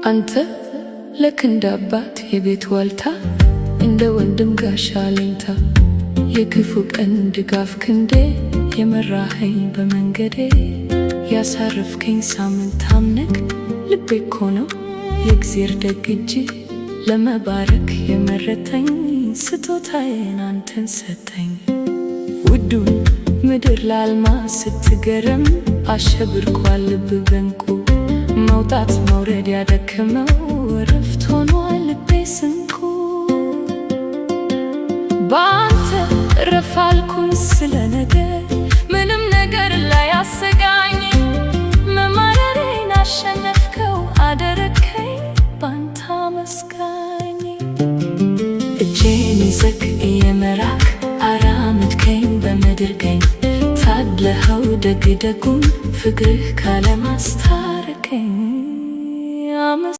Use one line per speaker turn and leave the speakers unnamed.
አንተ ልክ እንደ አባት የቤት ዋልታ፣ እንደ ወንድም ጋሻ አለኝታ፣ የክፉ ቀን ድጋፍ ክንዴ፣ የመራኸኝ በመንገዴ፣ ያሳረፍከኝ ሳምን ታምነክ። ልቤ እኮ ነው የእግዜር ደግ እጅ ለመባረክ የመረጠኝ፣ ስጦታዬን አንተን ሰጠኝ። ውዱን ምድር ለአልማዝ ስትገረም አሸብርቋል ልብ በእንቁ። መውጣት መውረድ ያደከመው እረፍት ሆኗል ልቤ ስንቁ። በአንተ እረፍ አልኩኝ ስለ ነገ፣ ምንም ነገር ላያሰጋኝ። መማረሬን አሸነፍከው፣ አደረከኝ ባንተ አመስጋኝ። እጄን ይዘክ እየመራክ አራመድከኝ በምድር ቀኝ። ታድለኸው ደግ ደጉን ፍቅርህ ካለማስታረቀኝ።